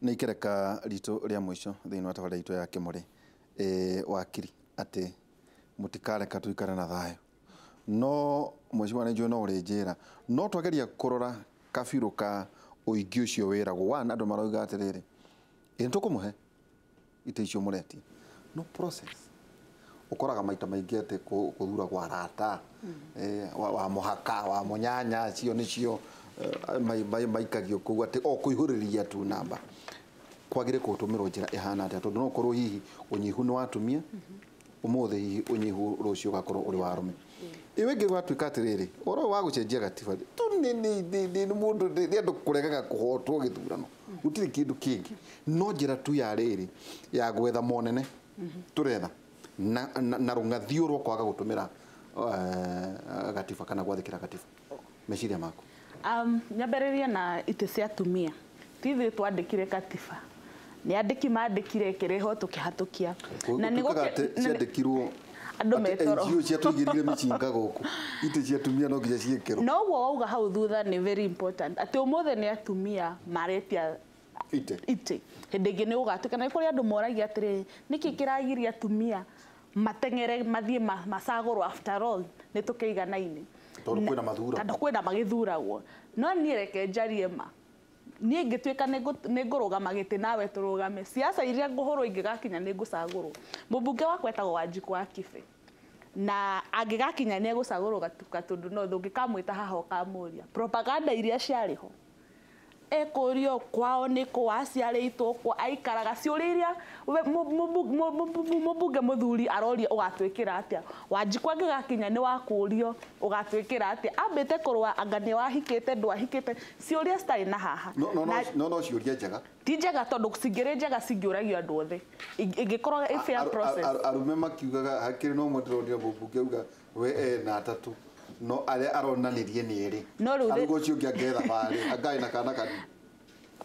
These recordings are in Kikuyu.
Nĩ ikereka ritũ rĩa mũico thĩinĩ wa tabarĩra itũ ya Kĩmũrĩ, wakiri atĩ mũtikareka tũikare na thayũ, no mheshimiwa nĩ njũĩ no ũrĩnjĩra, no twageria kũrora kabirũ ka ũingĩ ũcio wĩragwo one, andũ marauga atĩrĩrĩ, ĩ nĩtũkũmũhe itĩ icio mũretia, no process ũkoraga maita maingĩ atĩ gũthuragwo arata, wa mũhaka wa mũnyanya, acio nĩcio maikagio kũu atĩ o kũihũrĩria tu namba. Kwagĩrĩire kũtũmĩrwo njĩra ĩhana atĩa? Tondũ no ũkorwo hihi ũnyihu nĩ wa atumia ũmũthĩ, hihi ũnyihu rũciũ ũgakorwo ũrĩ wa arũme. Ĩyo ĩngĩ gwatuĩka atĩrĩrĩ, ũhoro ũyũ wa gũcenjia gatiba tu nĩ mũndũ nĩ andũ kũregaga kũhotwo gĩthurano, gũtirĩ kĩndũ kĩngĩ, no njĩra tu ya rĩrĩ ya gwetha monene tũretha na rũng'athio rwa kwaga gũtũmĩra gatiba kana gwathĩkĩra gatiba. Meciria maku? Nyambĩrĩrie na itĩ cia atumia. Ti ithuĩ twandĩkire katiba, nĩ andĩki mandĩkire, ĩkĩrĩhwo, tũkĩhatũkia. Na nĩ gũtuĩkaga atĩ ciandĩkirwo andũ atĩ metoro. NGO ciatũigĩrire mĩcinga gũkũ, itĩ cia atumia no nginya ciĩkĩrwo. No ũguo wauga hau thutha nĩ very important, atĩ ũmũthĩ nĩ atumia maretia ite itĩ, hĩndĩ ĩngĩ nĩ gũgatuĩka. Na nĩ kũrĩ andũ moragia atĩrĩrĩ, nĩkĩ kĩragiria atumia mateng'ere mathiĩ macagũrwo? After all nĩ tũkĩiganaine. Tondũ kwĩna mathura. Tondũ kwĩna magĩthuragwo. No niĩ reke njarie ma, niĩ ingĩtuĩka nĩ ngũrũgama gĩtĩ nawe tũrũgame, siasa iria ngũhũrwo ingĩgakinya nĩ ngũcagũrwo, mũmbunge wakwa etagwo Wanjikũ wa Kibe, na angĩgakinya nĩ egũcagũrwo Gatundu North, ũngĩkamwĩta haha ũkamũria propaganda iria ciarĩ ho, ekũrio kwao nĩ kũ, aciarĩtwo kũ, aikaraga, ciũria iria mũmbunge mũthuri aroria ũgatwĩkĩra atĩa, Wanjikũ angĩgakinya nĩ wakũrio ũgatwĩkĩra atĩa, ambĩte kũrũa anga nĩ wahikĩte ndwahikĩte, ciũria citarĩ na haha. No no no no ciũria njega. Ti njega, tondũ cingĩrĩ njega cingĩũragio andũ othe. Ĩngĩkorwo ĩ fair process. Arume makiugaga hakĩrĩ no ũmwe ndĩronire mũmbunge auga we ena atatũ, no arĩa aronanirie nĩ erĩ. No rĩu Arauga ũcio ũngĩ ange thabarĩ angarĩ na kana kanini.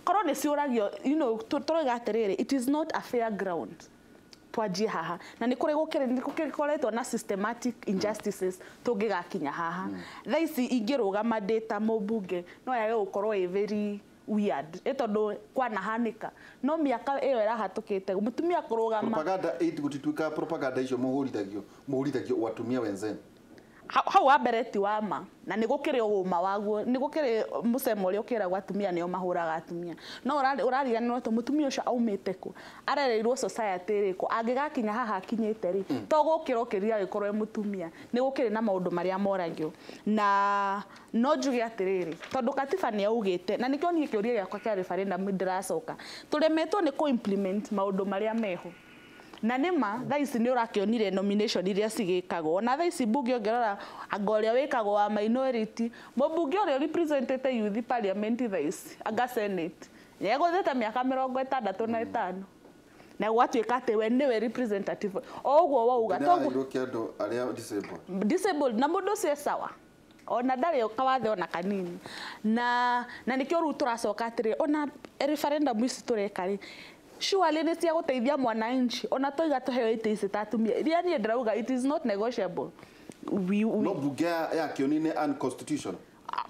Korwo nĩ ciũragio, tũroiga atĩrĩrĩ, it is not a fair ground. Twanjie haha, na nĩ kũrĩ gũkĩrĩ nĩ gũkoretwo na systematic injustices. Tũngĩgakinya haha thaa ici ingĩrũgama ndĩ ta mũmbunge, no yage gũkorwo ĩ very weird, ĩ tondũ kwanahanĩka, no mĩaka ĩyo ĩrahatũkĩte mũtumia kũrũgama Propaganda gũtituĩkaga propaganda icio mũhũrithagio watumia wenzenu. Hau wa mbere ti wa ma, na nĩ gũkĩrĩ ũma waguo, nĩ gũkĩrĩ mũcemo ũrĩa ũkĩragwo atumia nĩo mahũraga atumia, no ũrariganĩrwo atĩ mũtumia ũcio aumĩte kũ, arereirwo society ĩrĩkũ, angĩgakinya haha akinyĩte rĩ, to gũkĩra ũkĩria agĩkorwo e mũtumia, nĩ gũkĩrĩ na maũndũ marĩa moragio. Na no njuge atĩrĩrĩ, tondũ katiba nĩ yaugĩte, na nĩkĩo niĩ kĩũria gĩakwa kĩa referendum ndĩracoka, tũremetwo nĩ kũ-implement maũndũ marĩa meho. Na nĩ ma thaa ici nĩ ũrakĩonire nomination iria cigĩkagwo, na thaa ici mbunge ũngĩrora anga ũrĩa wĩkagwo wa minority, mũmbunge ũrĩa representete youth parliament thaa ici anga senate nĩegũthĩte mĩaka 65, na gwatuĩka atĩ we nĩwe representative o ũguo wauga. Nĩ araheirwo kĩa andũ arĩa disabled. Disabled, na mũndũ ũcio e sawa, ona ndarĩ kawathe ona kanini. Na nĩkĩo rĩu tũracoka atĩrĩ, ona referendum ici tũreka rĩ, surely nĩ cia gũteithia mwananchi. Ona toiga tũheo itĩ ici ta atumia iria niĩ ndĩrauga it is not negotiable. We No mbunge ya Kĩoni nĩ unconstitutional.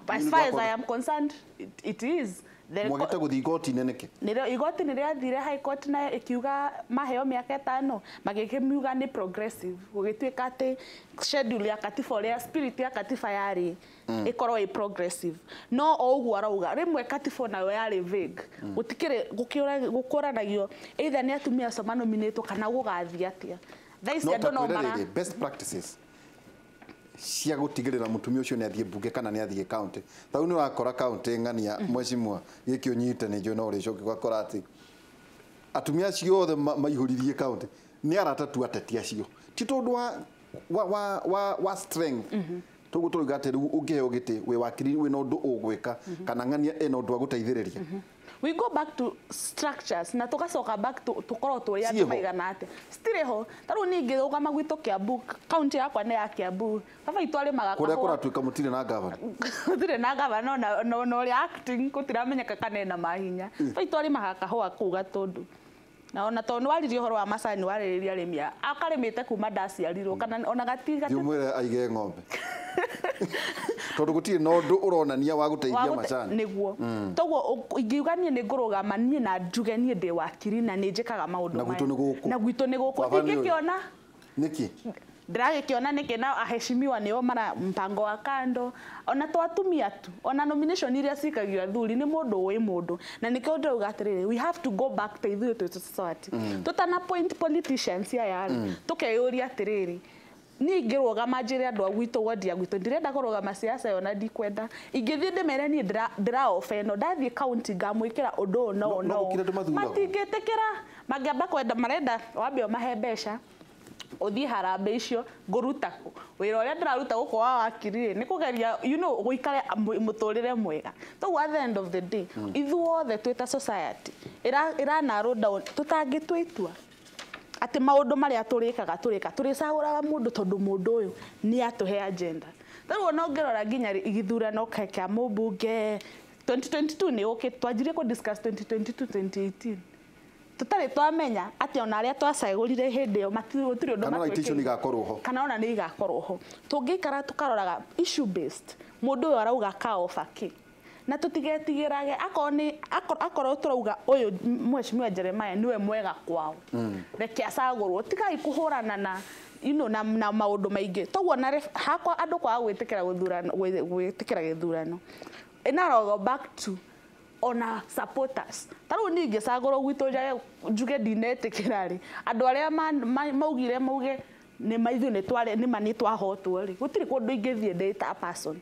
As far as I am concerned, it is. Mwagĩte gũthiĩ igoti-inĩ nĩkĩ? Nĩrĩo igoti nĩ rĩathire high court na ĩkiuga maheo mĩaka 5, magĩkĩmiuga nĩ progressive, gũgĩtuĩka atĩ schedule ya katiba, ũrĩa spirit ya katiba yarĩ, ĩkorwo ĩ progressive. No o ũguo arauga, rĩmwe katiba nayo yarĩ vague, gũtikĩrĩ gũkũranagio either nĩ atumia acio manominĩtwo kana gũgathiĩ atĩa. Thaa ici No andũ no ta mara kwĩre rĩrĩ, best practices cia gũtigĩrĩra mũtumia ũcio nĩ athiĩ mbunge kana nĩ athiĩ county, ta rĩu nĩ ũrakora county ng'ania, mheshimiwa, gĩkĩ ũnyite nĩ njũĩ no ũrĩcoke ũgakora atĩ atumia acio othe maihũririe county nĩ arata tu ateti acio, ti tondũ wa strength. Toguo tũrauga atĩ rĩu ũngĩheo gĩtĩ wĩ wakiri wĩna ũndũ ũgwĩka kana ng'ania ĩna ũndũ wa gũteithĩrĩria. We go back to structures na tugacoka back to tukorwo tũrĩ andũ Ciĩho. maigana atĩa, citirĩ ho. Ta rĩu niĩ ngĩrũgama gwitũ Kiambu, kaunti yakwa nĩ ya Kiambu, baba itũ arĩmaga kũrĩa kahũa. Kũratuĩka mũtirĩ na gavana. Gũtirĩ na gavana, ona ũrĩa acting gũtiramenyeka kana ena mahinya. Baba itũ arĩmaga kahũa kũu Gatũndũ. Na ona tondũ nĩwaririe ũhoro wa macani warĩrĩria arĩmi akarĩmĩte kuma ndaciarirwo kana ona gatiga Ndiũmwĩre aige ng'ombe. Tondũ gũtirĩ na ũndũ ũronania wa gũteithia macani. Nĩguo. Toguo ingiuga niĩ nĩ ngũrũgama niĩ na njuge niĩ ndĩ wakiri na nĩ njĩkaga maũndũ maya. Na gwitũ nĩ gũkũ. Na gwitũ nĩ gũkũ. Ndingĩkĩona. Nĩkĩ? Ndĩragĩkĩona nĩkĩ na aheshimiwa nĩo mara mpango wa kando ona to atumia tu ona nomination iria cikagio athuri nĩ mũndũ ũĩ mũndũ na nĩkĩo ndĩrauga atĩrĩrĩ we have to go back to ithuĩ twĩ society tũtana point politicians aya rĩ tũkeyũria atĩrĩrĩ niĩ ingĩrũgama njĩre andũ a gwitũ wodi ya gwitũ ndirenda kũrũgama siasa ĩyo na ndikwenda ingĩthiĩ ndĩmere niĩ ndĩraoba ĩno ndathiĩ county ngamwĩkĩra ũndũ ũyũ no no matingĩtĩkĩra mangĩamba kwenda marenda wambe ũmahe mbeca uthie harambee icio nguruta wira uria ndiraruta guku wa wakiri ni kugeria you know guikare muturire mwega. Toguo at the end of the day ithuothe twita society ira narrow down tutangĩtua itua ati maundu maria turikaga turika turicaguraga mundu tondu mundu uyu ni atuhe agenda. Toguo no ngirora nginya githurano kia mumbunge 2022 ni uki twanjirie ku discuss 2022 2018 tutari twamenya ati ona aria twacagurire hindi iyo gutiri undu kana itĩ igakorwo ho kana ona ni igakorwo ho tungikara tukaroraga issue based mundu uyu arauga ka offer ki na tutigetigirage akorwo ni akorwo turauga uyu mheshimiwa Jeremiah niwe mwega kwao reke acagurwo tigai kuhurana na you know na maundu maingi toguo na hakwa andu kwaga gwitikira guthurano gwitikira githurano inarogo back to ona supporters taru ni ngicagurwo gwitu njuge ndinetikira ri andu aria maugire mauge ni maithu ni tware ni mani twahotwo ri gutiri kundu ingithie ndi ta person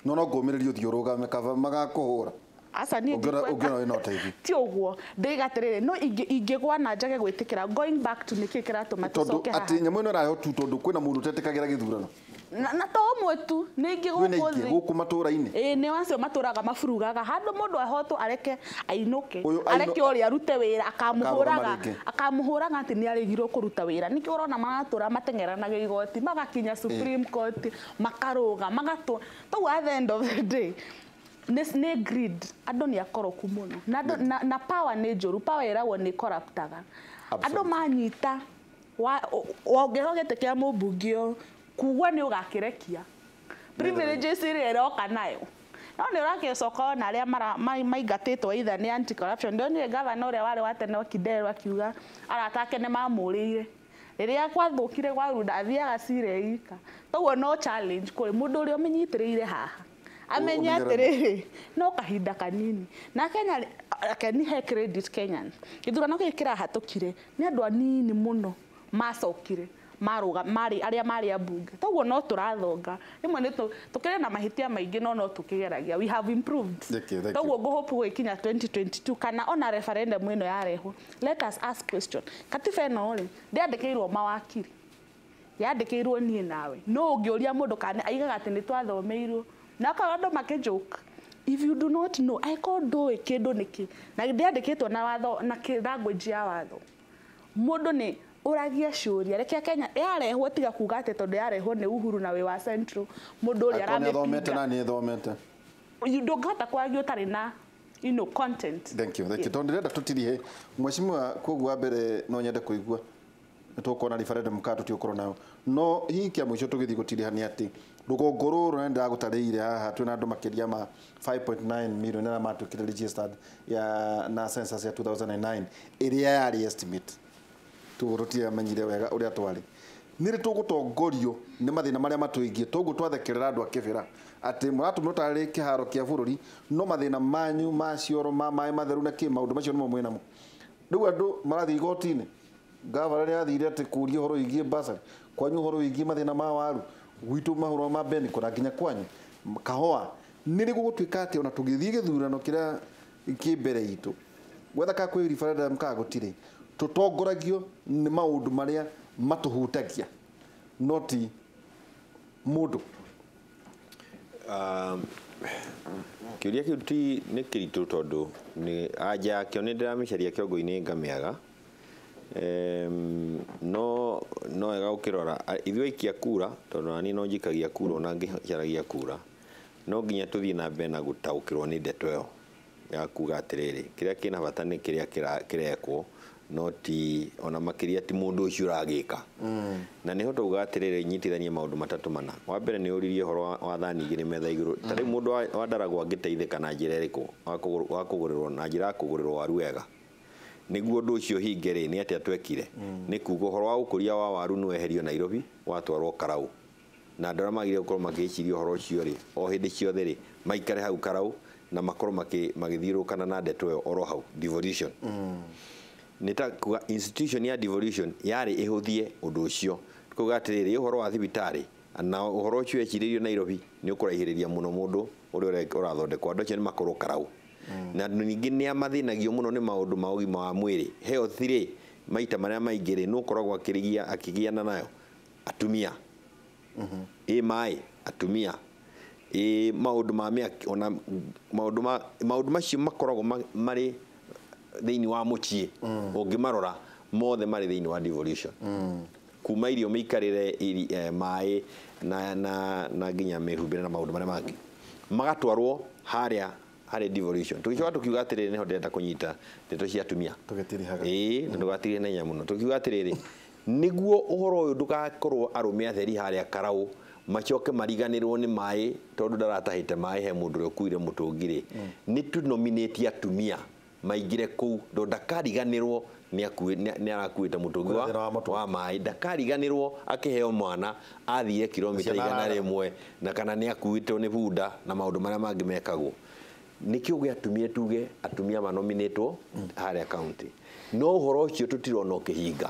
no no ngumiririe uthii urugame kaba magakuhura aca ni ungiona wina uteithio ti uguo ndiga atiriri no ingigwa na njage gwitikira going back to niki kiratuma tucoke haha ati nyamu ino irareho tu tondu kwina mundu utetikagira githurano na to umwe tu ni ingi guku thi guku matura-ini ii ni wacio maturaga maburugaga handu mundu ahotwo areke ainuke areke uria arute wira akamuhuraga akamuhuraga ati ni aregirwo kuruta wira nikio urona maratura matengeranaga igoti magakinya Supreme Court makaruga magatwo toguo at the end of the day nĩ greed andu ni akoroku muno na na power ni njuru power iragwo ni corruptaga andu manyita wongerwo gĩtĩ kĩa mũmbunge ũyũ kugua ni ugakirekia privileges iria iroka nayo no ni uragicoka ona aria maingatĩtwo either ni anti corruption ndonire gavana ũrĩa warĩ wa tene wa Kidero akiuga arata ake nĩ mamũrĩire rĩrĩa gwathũkire gwa Runda athiaga cire ika toguo no challenge kũrĩ mũndũ ũrĩa ũmĩnyitĩrĩire haha amenye atiriri no kahinda kanini na Kenya reke he credit Kenyan githurano gĩkĩ kĩrahatũkire nĩ andũ anini mũno macokire maruga mari aria mari ambunge toguo no turathonga rimwe ni tukire na mahitia maingi no no tukigeragia we have improved toguo nguhope gwikinya 2022 kana ona referendum ino yarehwo let us ask question katiba ino ri ndiandikirwo mawakiri yandikirwo nie nawe no ungiuria mundu kana aigaga ati ni twathomeirwo na ka andu makijoke if you do not know aiko ndui kindu niki na ndiandikitwo na watho na language ya watho mundu ni uragia ciuria reke Kenya yarehwo tiga kuga ati tondu yarehwo ni Uhuru na wi wa Central mundu uria aramĩthomete na ni thomete ndungihota kwaria utari na you know content. Thank you, thank you. Tondu ndĩrenda tutirihe mheshimiwa koguo wa mbere no nyende kuigua nĩtũkuona referendum ka tũtiũkorwo nayo no hihi kĩa mũico tũgĩthiĩ gũtiriha nĩ atĩ rũgongo rũrũ na ndĩragũtarĩire haha twĩna andũ makĩria ma 5.9 million arĩa matuĩkire registered ya na census ya 2009 ĩrĩa yarĩ estimate tũtiamenyire wega ũrĩa twarĩ nĩ rĩ tũgũtongorio nĩ mathĩna marĩa matũigie toguo twathekerera andũ a Kĩbĩra atĩ mũratũmĩrwo tarĩ kĩharo kĩa bũrũri no mathĩna manyu ma cioro ma maĩ matheru na kĩ maũndũ macio nĩmo mwĩnamo rĩu andũ marathiĩ igoti-inĩ gavana nĩ athire atĩ kũria ũhoro wĩgiĩ bursary kwanyu ũhoro wĩgiĩ mathĩna ma waru gwitũ mahũro ma Beniko na nginya kwanyu kahũa nĩ rĩ gũgũtuĩka atĩ ona tũgĩthiĩ gĩthurano kĩrĩa kĩ mbere itũ gwetha ka kwĩ referendum ka gũtirĩ tũtongoragio nĩ maũndũ marĩa matũhutagia no ti mũndũ. Kĩũria kĩu ti nĩ kĩritũ tondũ nĩ anja yakĩo nĩ ndĩramĩcaria kĩongo-inĩ ngamĩaga no no wega ũkĩrora ithuĩ aikia kura tondũ nani no njikagia kura ona ngĩcaragia kura no nginya tũthiĩ na mbere na gũtaũkĩrwo nĩ ndeto ĩyo Ya kuga atĩrĩrĩ, kĩrĩa kĩna bata nĩ kĩrĩa kĩrekwo, no ti ona makĩria ti mũndũ ũcio ũragĩka. Na nĩho tauga atĩrĩrĩ, nyitithanie maũndũ matatũ mana. Wa mbere nĩ ũririe ũhoro wa thani igĩrĩ metha igũrũ. Ta rĩu mũndũ wa Ndaragwa angĩteithĩka na njĩra ĩrĩkũ? Wa kũgũrĩrwo na njĩra ya kũgũrĩrwo waru wega. Nĩguo ũndũ ũcio ũhinge rĩ, nĩ atĩa twekire? Nĩ kuga ũhoro wa ũkũria wa waru nĩ weherio Nairobi watwarwo Karau. Na andũ arĩa magĩrĩire gũkorwo magĩciria ũhoro ũcio rĩ, o hĩndĩ ciothe rĩ, maikare hau Karau na makorwo magĩthiũrũrũkana na ndeto ĩyo oro hau, devolution. Nĩ ta kuga institution ya devolution yarĩ ĩhũthie ũndũ ũcio. Kuga atĩrĩrĩ, ũhoro wa thibitarĩ na ũhoro ũcio wecirĩirio Nairobi nĩ ũkũraihĩrĩria mũno mũndũ ũrĩa ũrathondekwo. Andũ acio nĩ makorwo Karau. Na ningĩ nĩ mathĩnagio mũno nĩ maũndũ ma ũgima wa mwĩrĩ. Health rĩ, maita marĩa maingĩ rĩ, nĩ ũkoragwo akĩgiana nayo atumia. Ĩ maĩ atumia, ĩ maũndũ ma mĩaki, ona maũndũ macio makoragwo marĩ thĩinĩ wa mũciĩ. Ũngĩmarora mothe marĩ thĩinĩ wa devolution. Kuma irio, mĩikarĩre, maĩ na nginya mĩhumbĩre na maũndũ marĩa mangĩ magatwarwo harĩa harĩ devolution. Tũgĩcoka tũkiuga atĩrĩrĩ, nĩho ndĩrenda kũnyita ndeto cia atumia. Tũgĩtirihaga. Ĩĩ, na ndũgatirire na hinya mũno. Tũkiuga atĩrĩrĩ, nĩguo ũhoro ũyũ ndũgakorwo arũme atheri harĩa Karau macoke mariganĩrwo nĩ maĩ tondũ ndaratahĩte maĩ he mũndũ ũrĩa ũkuire mũtũngi rĩ, nĩ tu nominate atumia maingĩre kũu tondũ ndakariganĩrwo nĩ arakuĩte mũtũngi Kwĩna thĩna wa mũtũngi. wa maĩ, ndakariganĩrwo akĩheo mwana athire kilomita Ciana igana arara. rĩmwe na kana nĩ akuĩtwo nĩ bunda na maũndũ marĩa mangĩ mekagwo. Nĩkĩo gĩatumire tuge atumia manominĩtwo harĩa county, no ũhoro ũcio tũtirona ũkĩhinga.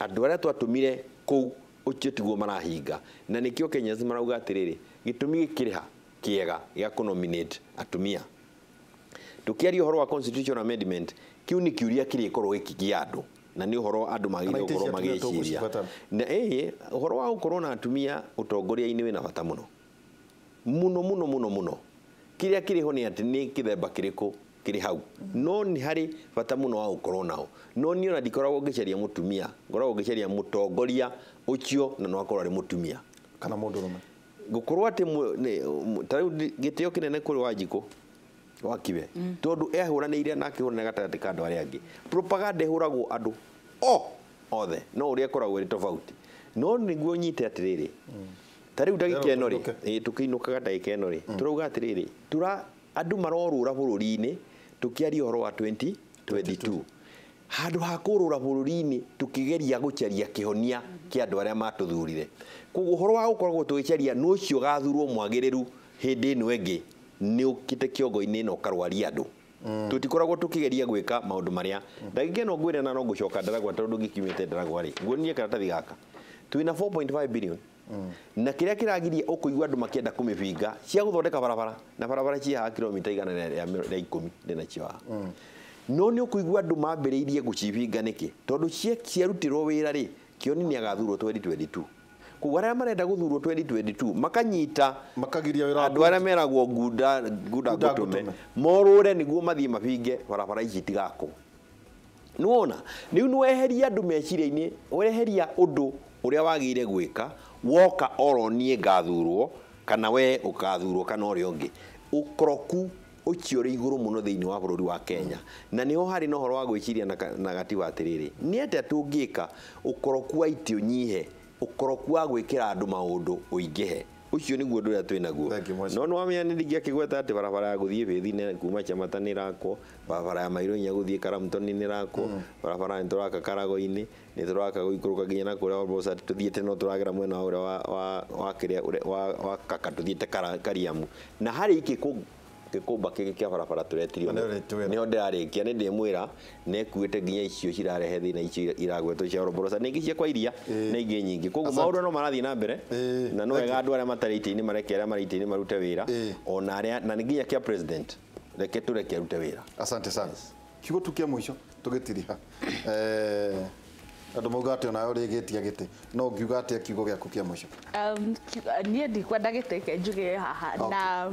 Andũ arĩa twatũmire kũu ũcio tiguo marahinga, na nĩkĩo Kenyans marauga atĩrĩrĩ, gĩtũmi gĩkĩrĩ ha kĩega gĩa kũnominate atumia. Tũkĩaria ũhoro wa constitutional amendment, kĩu nĩ kĩũria kĩrĩkorwo gĩkĩgia andũ, na nĩ ũhoro andũ magĩrĩirwo Kana itĩ gũkorwo cia atumia magĩciria. tũgũcibatara. Na ĩĩ, ũhoro wa gũkorwo na atumia ũtongoria-inĩ wĩna bata mũno mũno mũno mũno mũno. Kĩrĩa kĩrĩ ho nĩ atĩ nĩ kĩthemba kĩrĩkũ kĩrĩ hau, no nĩ harĩ bata mũno wa gũkorwo nao. No niĩ ona ndikoragwo ngĩcaria mũtumia, ngoragwo ngĩcaria mũtongoria ũcio, na no akorwo arĩ mũtumia kana mũndũrũme. Gũkorwo atĩ ta rĩu gĩtĩo kĩnene kũrĩ Wanjikũ wa Kibe, tondũ ehũranĩire na akĩhũrana gatagatĩ ka andũ arĩa angĩ. Propaganda ĩhũragwo andũ o othe, no ũrĩa ĩkoragwo ĩrĩ tofauti. No nĩguo nyite atĩrĩrĩ, ta rĩu ndagĩka ĩno rĩ, Tũinũke. ĩĩ, tũkĩinũkaga ndagĩka ĩno rĩ, tũrauga atĩrĩrĩ, tura andũ marorũra bũrũri-inĩ tũkĩaria ũhoro wa 2022, handũ ha kũrũra bũrũri-inĩ tũkĩgeria gũcaria kĩhonia kĩa andũ arĩa matũthurire. Koguo ũhoro wa gũkoragwo tũgĩcaria nũ ũcio ũgathurwo mwagĩrĩru hĩndĩ ĩno ĩngĩ nĩ ũkĩte kĩongo-inĩ na ũkarwaria andũ. Tũtikoragwo tũkĩgeria gwĩka maũndũ marĩa ndagĩka ĩno ngwĩra, na no ngũcoka Ndaragwa tondũ ngĩkiumĩte Ndaragwa rĩ, nguonie karatathi gaka twĩna 4.5 billion, na kĩrĩa kĩragiria ũkũigua andũ makĩenda kũmĩbinga cia gũthondeka barabara, na barabara ciĩ haha kilomita 110 ndĩnacio haha, no nĩ ũkũigua andũ mambĩrĩirie gũcibinga nĩkĩ? Tondũ ciarutirwo wĩra rĩ, Kĩoni nĩ agathurwo 2022. Koguo arĩa marenda gũthurwo 2022 makanyita Makagiria wĩra andũ arĩa meragwo ngunda ngunda Ngunda ngũtũme ngũtũme. Morũre nĩguo mathiĩ mabinge barabara ici itigakwo. Nĩwona rĩu nĩweheria andũ meciria-inĩ, weheria ũndũ ũrĩa wagĩrĩire gwĩka, woka oro niĩ ngathurwo kana we ũkathurwo kana ũrĩa ũngĩ. Ũkoroku ũcio ũrĩ igũrũ mũno thĩinĩ wa bũrũri wa Kenya, na nĩho harĩ na ũhoro wa gwĩciria na gatiba atĩrĩrĩ, nĩ atĩa tũngĩka ũkoroku wa itĩ ũnyihe, ũkoroku wa gwĩkĩra andũ maũndũ ũingĩhe? Ũcio nĩguo ũndũ ũrĩa twĩ naguo. Thank you, mheshimiwa. No nĩwamenya nĩ ndingĩakĩgweta atĩ barabara ya gũthiĩ Bĩthi kuma Chamata nĩ ĩrakwo, barabara ya Mairũ inya gũthiĩ Karamtoni nĩ ĩrakwo, barabara nĩ tũraka Karago-inĩ, nĩ tũraka gũikũrũka nginya na kũrĩa Olbosat tũthiĩte, no tũragera mwena wa ũrĩa wa kĩrĩa wa Kaka tũthiĩte Kariamu, na harĩ gĩkũmba kĩngĩ kĩa barabara tũretirio. Na nĩho rĩtwĩra. Nĩho ndĩrarĩkia, nĩ ndĩmwĩra nĩkuĩte nginya icio cirarehe thĩna, icio iragwetwo cia Olbosat na ingĩ cia kwa iria na ingĩ nyingĩ. Koguo Asante. maũndũ no marathiĩ na mbere, na no Thank wega andũ arĩa matarĩ itĩ-inĩ mareke arĩa marĩ itĩ-inĩ marute wĩra, ona arĩa na nĩ nginya kĩa president, reke tũreke arute wĩra. Asante sana. Kiugo tu kia mũico tũgĩtiriha. Andũ mauga atĩ onawe ũrĩgĩtia gĩtĩ, no ũngiuga atĩa kiugo gĩaku kĩa mũico? Niĩ ndikwenda gĩtĩ ke njuge haha. Okay. Na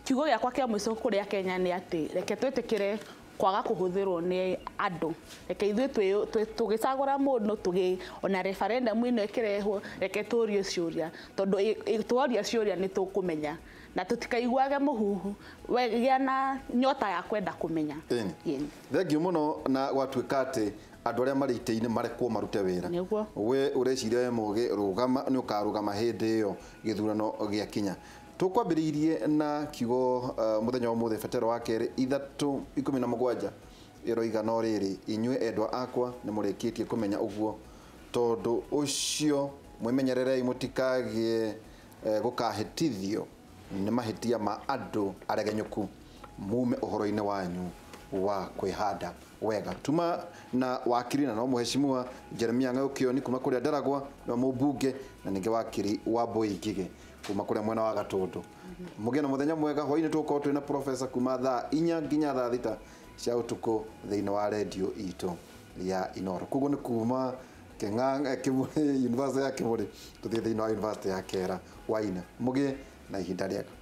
kiugo gĩakwa kĩa mũico kũrĩ Kenya nĩ atĩ reke twĩtĩkĩre Kwaga kũhũthĩrwo nĩ andũ. Reke ithuĩ tũgĩcagũra mũndũ, tũgĩ ona referendum ĩno ĩkĩrehwo, reke tũrie ciũria, tondũ tworia ciũria nĩ tũkũmenya na tũtikaiguage mũhuhu. We gĩa na nyota ya kwenda kũmenya. Thengiũ mũno. Na gwatuĩka atĩ andũ arĩa marĩ itĩ-inĩ marekwo marute wĩra. Nĩguo. We ũreciria we mũgĩ rũgama, nĩ ũkarũgama hĩndĩ ĩyo gĩthurano gĩakinya. Tũkwambĩrĩirie na kiugo mũthenya wa ũmũthĩ, Petero wa kerĩ 3:17 ĩroiga, no rĩrĩ, inyuĩ endwa akwa, nĩ mũrĩkĩtie kũmenya ũguo, tondũ ũcio mwĩmenyererei mũtikagĩe gũkahĩtithio nĩ mahĩtia ma andũ aregenyũku, mume ũhoro-inĩ wanyu wa kwĩhanda wega. Tuma na wakiri na no mũheshimiwa Jeremia Ng'aũkĩoni kuma kũrĩa Ndaragwa na mũmbunge, na ningĩ wakiri wa Mbui Ngigĩ kuma kũrĩa mwena wa Gatũndũ. Mũgĩe na mũthenya mwega. Hwaĩ-inĩ tũgũkorwo twĩna professor kuma thaa 4 nginya thaa 6 cia ũtukũ thĩinĩ wa redio itũ ya Inoro. Koguo nĩ kuma Keng'ang'a Kĩmũrĩ, University ya Kĩmũrĩ, tũthiĩ thĩinĩ wa University ya Kera Waina. Mũgĩe na ihinda rĩega.